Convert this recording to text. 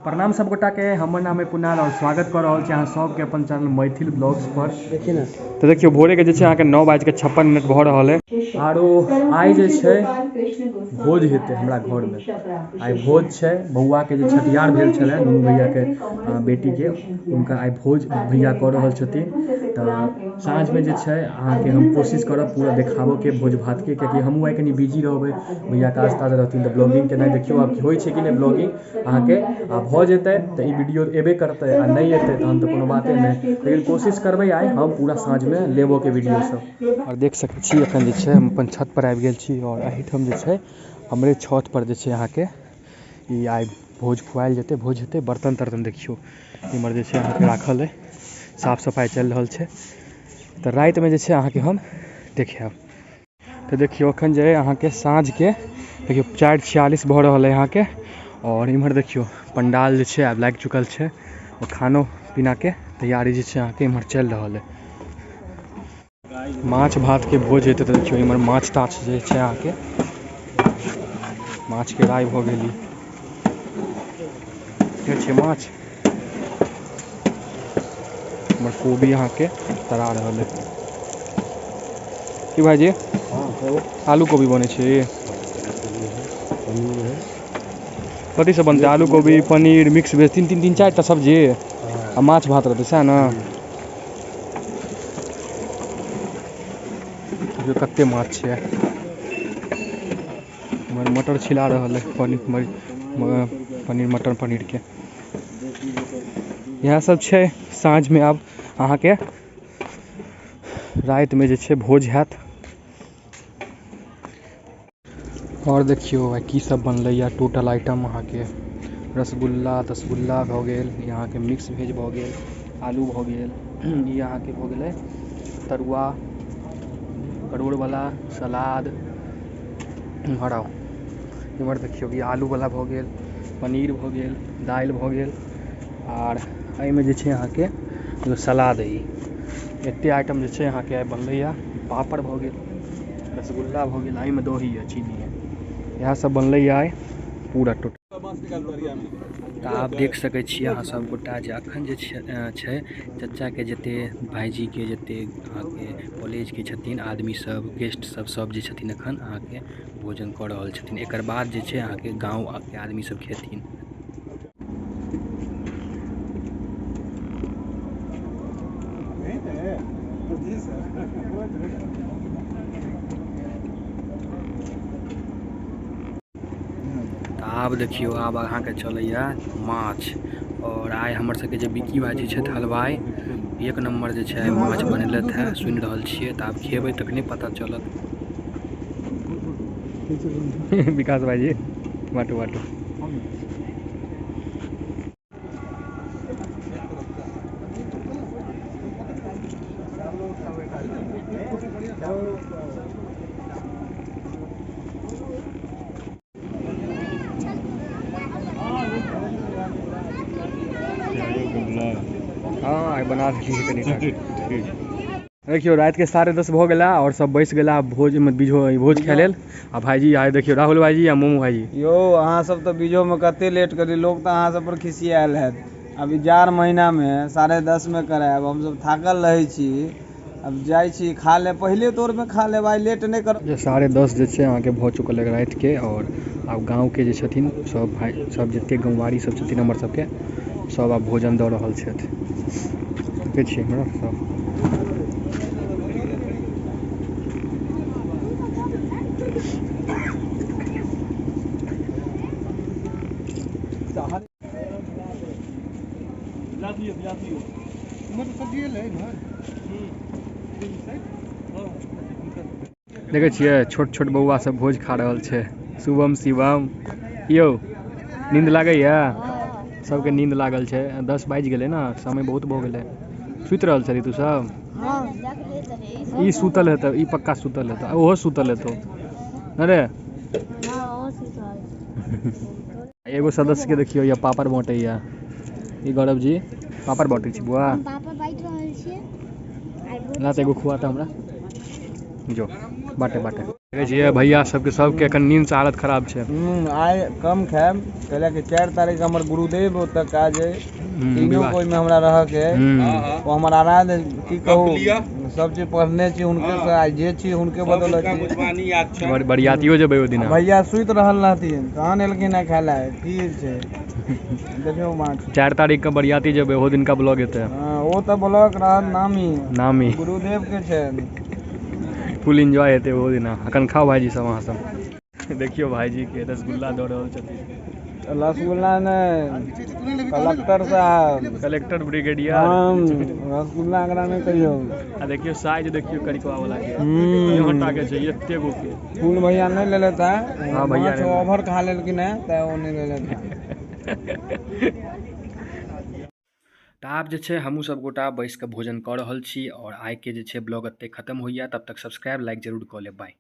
प्रणाम सब गोटा के, हमर नाम है कुणाल और स्वागत कर रहल छी अहाँ सबके अपन चैनल मैथिल ब्लॉग्स पर। देखिए ना। तो देखियो भोरे के जे छै अहाँके 9:56 भऽ रहल है। आरो आइ जे छै भोज हेतै हमरा घर में। आइ भोज छै, बौआ के जे छठिहार भेल छलै नुनू भैया के बेटी के, हुनका आइ भोज भैया कऽ रहल छथिन। तऽ साँझ में जे छै अहाँके हम कोशिश करब पूरा देखाबऽ के भोज भात के, कियाकि हमहूँ आइ कनि बिजी रहबै, भैया काज ताज रहथिन तऽ ब्लॉगिंग केनाइ देखियौ आब होइ छै कि नहि ब्लॉगिंग अहाँके आ भऽ जेतै तऽ ई वीडियो एबे करतै आ नहि एतै तहन तऽ कोनो बाते नहि, लेकिन कोशिश करबै आइ हम पूरा साँझमे लेबऽके वीडियो सब। आओर देख सकै छी एखन जे छै हम अपन छत पर आबि गेल छी और एहिठाम जे छै हमरे छत पर जे छै अहाँके ई आइ भोज खुआएल जेतै, भोज हेतै। बर्तन तर्तन देखियौ इम्हर जे छै अहाँके राखल अइ, साफ सफाइ चलि रहल छै। तऽ रातिमे जे छै अहाँके हम देखायब। तऽ देखियौ एखन जे अहाँके साँझके देखियौ 4:46 भऽ रहल अइ अहाँके। और इम्हर देखियौ पंडाल जे छै आब लागि चुकल छै और खानो पीनाके तैयारी जे छै अहाँके इम्हर चलि रहल अइ। माछ भात के भोज हेतै तऽ देखियौ इम्हर माछ ताछ जे छै अहाँके माछ के राय भऽ गेली। देखै छियै माछ, इम्हर कोबी अहाँके तरा रहल अइ। की भाईजी आलू कोबी बनै छै? कथी सब बनतै? आलू कोबी पनीर मिक्स वेज तीन तीन तीन चारि टा सब्जी आ माछ भात रहतै, सएह ने? देखियौ कते माछ छै। इम्हर मटर छिला रहल है, पनीर मटर पनीर के इएह सब छै। साँझ में आब अहाँके राति में जे छै भोज हैत। और देखियौ आइ की सब बनलै या टोटल आइटम अहाँके रसगुल्ला तसगुल्ला भऽ गेल, ई अहाँके मिक्स भेज भऽ गेल, आलू भऽ गेल, ई अहाँके भऽ गेलै तरुआ परोड़वला सलाद। इम्हर आउ, इम्हर देखियौ ई आलूवला भऽ गेल, पनीर भऽ गेल, दालि भऽ गेल, आर एहिमे जे छै अहाँके एगो सलाद अइ। एते आइटम जे छै अहाँके आइ बनलैया। पापड़ भऽ गेल, रसगुल्ला भऽ गेल, एहिमे दही आ चीनी अइ। इएह सब बनलैया आइ पूरा टोटल। तऽ आब देख सकै छियै अहाँ सब गोटा जे अखन जे छै चचाके जते भाईजीके जते अहाँके कॉलेजके छथिन आदमी सब, गेस्ट सब, सब जे छथिन अखन अहाँके भोजन कऽ रहल छथिन। एकर बाद जे छै अहाँके गाँवके आदमी सब खेथिन। आब देखियौ आब अहाँके चलैया माछ। और आइ हमर सबके जे बिक्की भाईजी छथि हलवाइ, एक नम्बर जे छै माछ बनेलथि है, सुनि रहल छियै। तऽ आब खेबै तखने पता चलत। विकास भाईजी बाटू बाटू। हाँ आइ बना देलियै कनि। देखियौ राति के 10:30 भऽ गेला और सब बैस गेला भोज में, बीझो भोज खाय लेल। आ भाईजी आइ देखियौ राहुल भाईजी आ मोमू भाईजी। यौ अहाँ सब तऽ बीझो में कते लेट करी, लोक तऽ अहाँ सब पर खिसियायल हैत। अभी जाड़ महीना में 10:30 में करायब, हम सब थाकल रहै छी। अब जाइ छी खा ले, पहिले तोर में खा लेब, आइ लेट नहि करब। जे 10:30 जे छै अहाँके भऽ चुकल है राति के। और आब गाँव के जे छथिन सब भाई सब जते गाँववारी सब छथिन हमर सबके, सब आब भोजन दऽ रहल छथि। देखै छियै हमरा सब। देखै छियै छोट छोट बौआ सब भोज खा रहल छै। शुभम शिवम यौ नींद लागैया? सबके नींद लागल छै। 10 बाजि गेलै ने, समय बहुत भऽ गेलै। सुति रहल छली तू सब? ई सुतल हेतौ, ई पक्का सुतल हेतौ, ओहो सुतल हेतौ। अरे एगो सदस्य के देखियौ या पापड़ बाँटैया। ई गौरव जी पापड़ बाँटै छी बुआ? पापड़ बाँटि रहल छियै। ला तऽ एगो खुआ तऽ हमरा। जो बाटे बाटे देखै छियै भैया सबके सबके एखन नींद से हालत खराब छै। आइ कम खायब, कैला कि 4 तारीख हमर गुरुदेव ओतऽ काज अइ, तीनों कोइमे हमरा रहऽके अइ। ओ हमर आराध्य, की कहू, सब चीज पढ़ने छी हुनके से, आइ जे छी हुनके बदौलत छी। बरियातियो जेबै ओहि दिना। भैया सुति रहल रहथिन तहन एलखिन हेँ खाय लए। की छै देखियौ माछ। 4 तारीख के बरियाती जेबै, ओहो दिनका ब्लॉग हेतै। हँ, ओ तऽ ब्लॉग रहत नामी। नामी। गुरुदेव के छै। फुल एंजॉय हेतै ओहो दिना। अखन खाउ भाईजी सब अहाँ सब। देखियौ भाईजी के रसगुल्ला दऽ रहल छथिन। रसगुल्ला नहि, कलेक्टर साहब। Collector brigadier. हम रसगुल्ला एकरा नहि कहियौ। आ देखियौ साइज, देखियौ करिकवा वाला के। यहाँ टाके छै एते गो के। फूल भैया नहि लेलथि है। हाँ, भैया माछ नहि। ओवर खा लेलखिन है तऽ ओ नहि लेलथि। तऽ आब जे छै हमहूँ सब गोटा बैस कऽ भोजन कऽ रहल छी, आओर आइके जे छै ब्लॉग एतहि खतम होइए। तब तक सब्सक्राइब लाइक जरूर कऽ लेब। बाय।